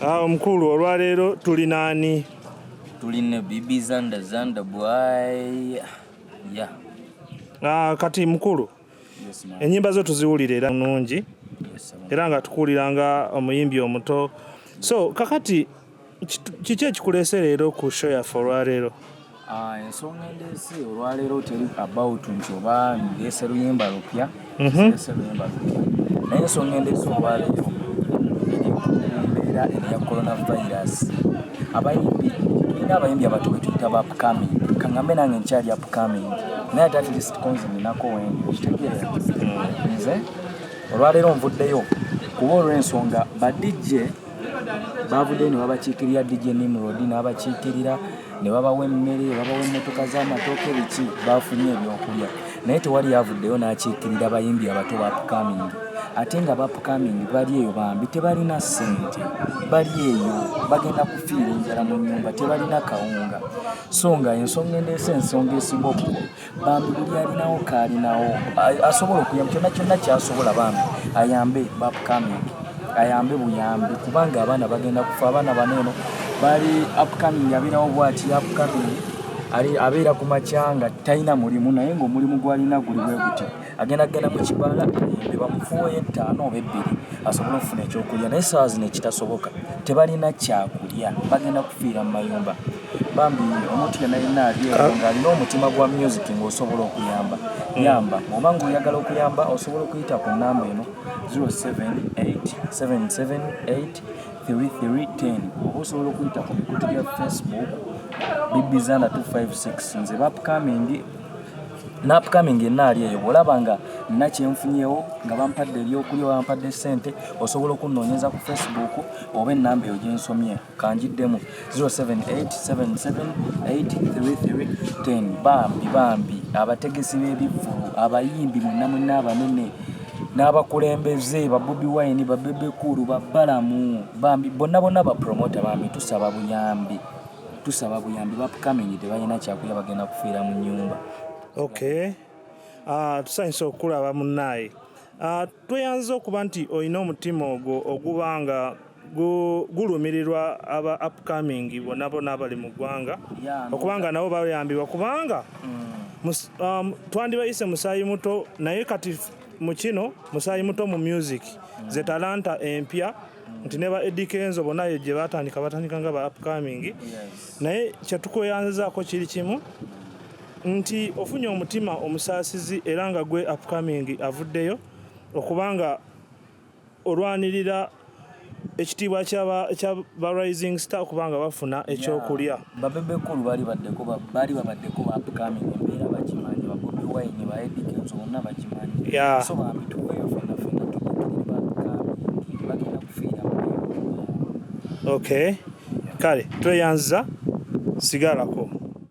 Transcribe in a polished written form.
Ah, omukulu, olwaleero tuli naani? Tulina Bibi Zanda, Zanda boy, yeah. Ah, kati mukulu, Yes, man. Enyimba zo tuziwulira era nungi. Yes, man. Era nga tukuwulira nga omuyimbi omuto. So kakati kiki ekikuleese leero ku show yaffe olwaleero? Ah, ensonga endeese olwaleero teri about nti oba ndeese luyimba lupya. Ndeese luyimba lupya, naye ensonga endeese olwaleero eri ku mbeera eno eya coronavirus. Abayimbi, tulina abayimbi abato betuyita ba upcoming. Kaŋŋambe nange nkyali upcoming, naye ate at least konze ninako wendi, okitegeera? Nze olwaleero nvuddeyo kuba olw'ensonga ba DJ bavuddeyo ne babakiikirira, DJ Nimrod n'abakiikirira ne babawa emmere, babawa emmotoka z'amatooke, biki, bafunye ebyokulya, naye tewali yavuddeyo n'akiikirira bayimbi abato ba upcoming, ate nga ba upcoming bali eyo bambi tebalina ssente, bali eyo bagenda kufiira enjala mu nnyumba, tebalina kawunga. So nga ensonga endeese, ensonga esinga obukulu, bambi buli alinawo kaalinawo asobola okuyamba, kyonna kyonna kyasobola, bambi ayambe ba upcoming, ayambe buyambi, kubanga abaana bagenda kufa. Abaana bano eno bali upcoming, abeerawo bwati upcoming, abeera ku makya nga talina mulimu, naye ng'omulimu gwalina guli bwe guti: agenda kugenda mu kibaala ayimbe, bamufuweyo 5 oba 2 asobole okufuna ekyokulya. Naye saawa zino ekitasoboka, tebalina kyakulya, bagenda kufiira mu mayumba. Bambi omuntu yenna yenna ali eyo ng'alina omutima gwa music ng'osobola okuyamba, yamba. Oba ng'oyagala okuyamba, osobola okuyita ku namba eno, 078 778 3310, oba osobola okuyita ku mikutu gya Facebook, Bibizanda 256. Nze upcoming ne upcoming yenna ali eyo, bw'olaba nga nina kyenfunyewo, nga bampadde ebyokulya, bampadde ssente, osobola okunoonyeza ku Facebook oba enamba eyo gyensomye. Kanjiddemu, 0787783310. Bambi, bambi abategesi b'ebivvulu, abayimbi mwenna mwenna abanene n'abakulembeze, ba Bobi Wine, ba Bebe Cool, ba Balamu, bambi bonna bonna ba promoter, bambi tusaba buyambi, tusaba buyambi. Ba upcoming tebalina kyakulya, bagenda kufiira mu nnyumba. Okay. Tusanyusa okulaba munnaaye. Tweyanza okuba nti olina omutima ogwo oguba nga gulumirirwa aba upcoming bonna bonna abali mu ggwanga, okubanga nabo bayambibwa, kubanga twandibayise musaayi muto, naye kati mu kino musaayi muto mu music, ze talanta empya, nti ne ba Eddy Kenzo bonna gye batandika, batandika nga ba upcoming. Naye kyetukweyanzizaako kiri kimu, nti ofunye omutima omusaasizi, era nga gwe upcoming avuddeyo okubanga olwanirira ekitiibwa kyaba rising star, okubanga bafuna ekyokulya. Ba Bebe Cool baali baddeko, baali babaddeko ba upcoming, embeera bagimanyi, ba Bobi Wine, ba Eddy Kenzo, bonna bagimanyi. So bambi tuveeyo fenna fenna tuddukirire ba upcoming, bagenda kufiira mu mayumba. Okay, kale tweyanziza, sigalako.